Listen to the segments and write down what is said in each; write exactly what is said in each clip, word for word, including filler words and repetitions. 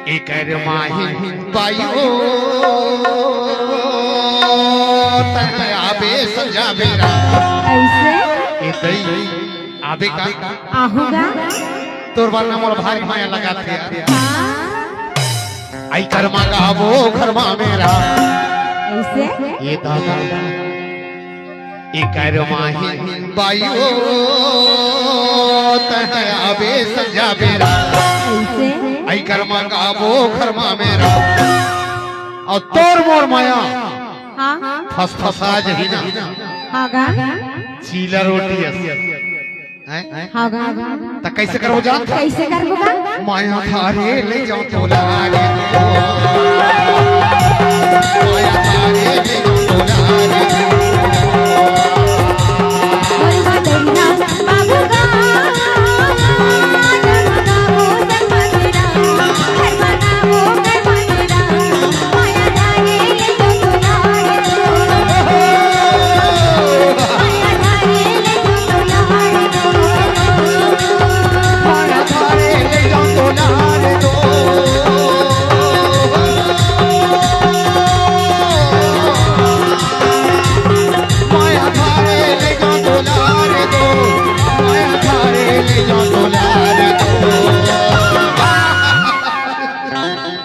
एकर माही बाई ओ, तैं आबे संझा बेरा। कैसे? ए दई, आबे का? आहूँ गा। तोर बर ना मोला भारी माया लगाथे यार। हाँ। आई कर्मा गाबो घरमा मेरा। कैसे? ए दादा। एकर माही बाई ओ, तैं आबे संझा बेरा। कैसे? आई कर्मा गाबो घरमा मेरा। अउ तोर मोर माया हाँ। फसफसा जही ना। हाँ गा। चीला रोटी अस। हैं? हाँ गा। त कैसे करबो जान? कैसे करबो गा? माया थारे ले जाओ तोला रे। माया थारे ले जाओ तोला रे।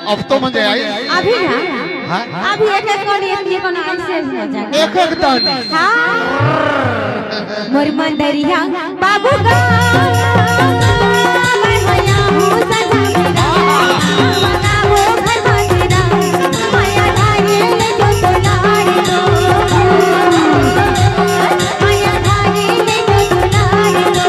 अब तो मजा आई। अभी ना। हाँ? अभी एक एक कोनी, एक एक कोनी ऐसे हो जाए। एक एक दानी। हाँ। मोर मंदरिया बाबू गा, मैं होया हूँ सदा मेरा। बाबू गा वो घर मंदिरा, माया धारे ले जो तोला रे दो। माया धारे ले जो तोला रे दो।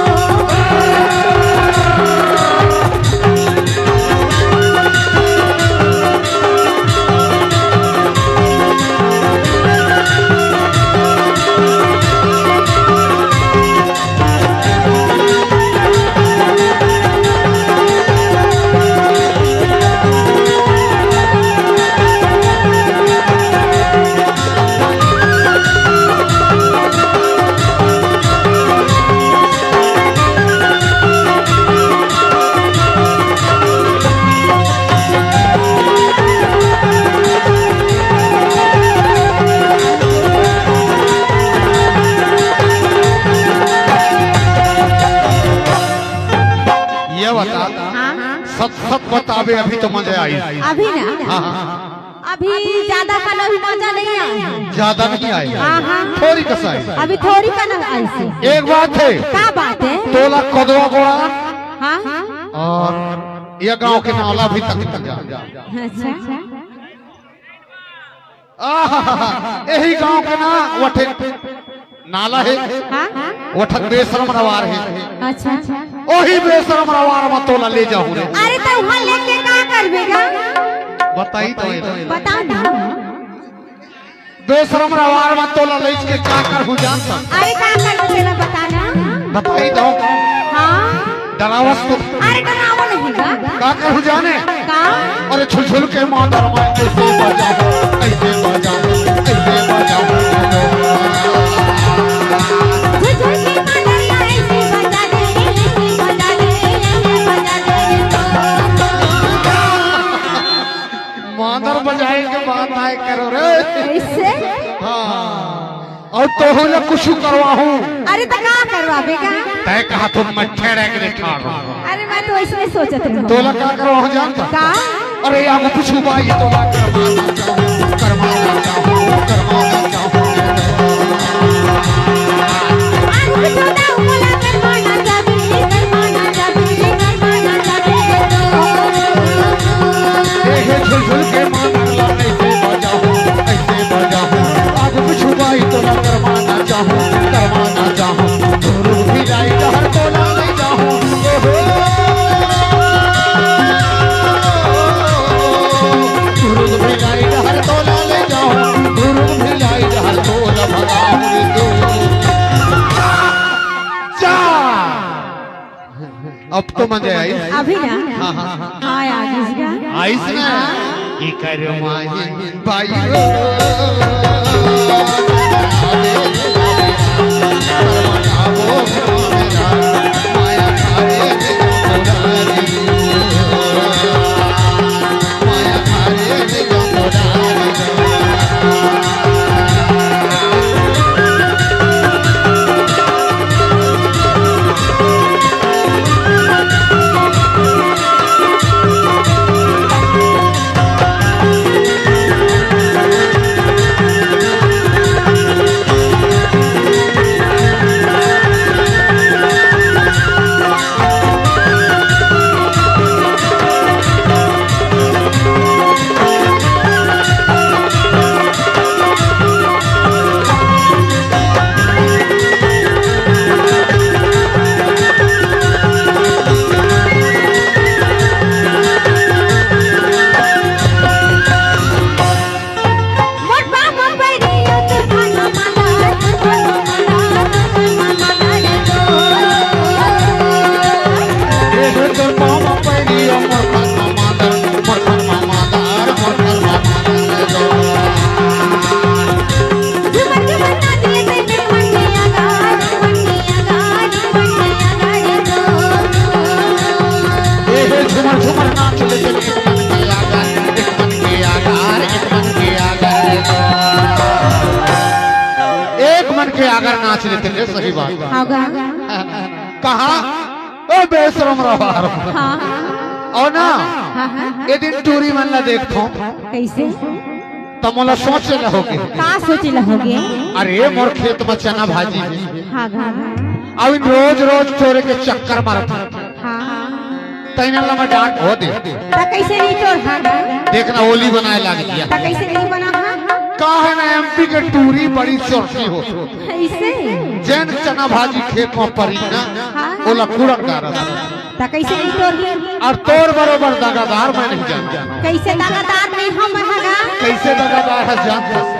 ये बता, हाँ। सच सच बताबे, अभी तो मजा आई। अभी ना? हाँ, हाँ। अभी ज्यादा खाना भी मजा नहीं आया। ज्यादा नहीं आई। हाँ, हाँ। थोड़ी कस आई। अभी थोड़ी खाना आई से। एक बात है। का बात है? तोला कदवा गोड़ा। हाँ। और ये गांव के नाला भी तक तक जा। अच्छा। आहा, यही गांव के ना वठे नाला है। हाँ? वठक बेसरम रवार है। अच्छा। ओही बेसरम रवार म तोला ले जाहूं रे। अरे तो वहां लेके का करबे गा? बताई तो ये। बता ना। बेसरम रवार म तोला ले के का करहूं जानता? अरे का करबे तेला बता ना। बताई दो। हाँ। डरावस तो। अरे डरावो नहीं गा। का करहूं जाने? का? अरे झुलझुल के मादर म ऐसे बजाओ, ऐसे बजाओ, ऐसे बजाओ। झुलझुल के मादर म ऐसे बजा दे, ऐसे बजा दे, ऐसे बजा दे। मादर बजाए के बात आए करो रे। ऐसे? हाँ। अउ तोहू ला कुछु करवाहूं। अरे त का करवाबे गा? तैं कहा तो मैं ठहरे के देखा रहा। अरे मैं तो ऐसे ही सोचत रहूं। तोला का करवाहूं जानता? का? अरे आगू कुछु बाई तोला करवाना चाहूं, करवाना चाहूं, करवाना चाहूं। आगू कुछु बाई तोला करवाना चाहूं, करवाना चाहूं, करवाना चाहूं। ए हे झुलझुल के मादर ला ऐसे बजाओ, ऐसे बजाओ। आगू कुछु बाई तोला करवाना चाहूं, करवाना चाहूं। दुरुग भिलाई डहर तोला ले जाहूं। ए हो। दुरुग भिलाई डहर तोला ले जाहूं। दुरुग भिलाई डहर तोला भगाहूं रे दो। जा। अब तो मजा आई। अभी ना? हाँ, हाँ, हाँ। हाँ, आ गई। आइस ना? हाँ। एकर माही बाई हो। अगर नाच लेते रे, सही बात। हाँ गा। कहाँ? ओ बेशरम रहा। हाँ। और ना, हाँ, हाँ। ये दिन टूरी मन ला देखथों। कैसे? त मोला सोचे ला होगे। का सोचे ला होगे? अरे, मोर खेत में चना भाजी हे। हाँ गा। अब इन रोज रोज टोरे के चक्कर मारत। हाँ। तैना ला मैं डांट हो दे। त कैसे नहीं टोर, हाँ गा? देखना, ओली बनाए लाग गया। त कैसे नहीं बना, हाँ? का है ना, एमपी के टूरी बड़ी चोरसी हो। कैसे? जेन चना भाजी खेत में परी ना, हाँ। ओला कुड़क डारत। त कैसे नहीं टोर? और तोर बरोबर दगादार मैं नहीं जानता। कैसे दगादार नहीं हम, हाँ गा? कैसे दगादार है जानता?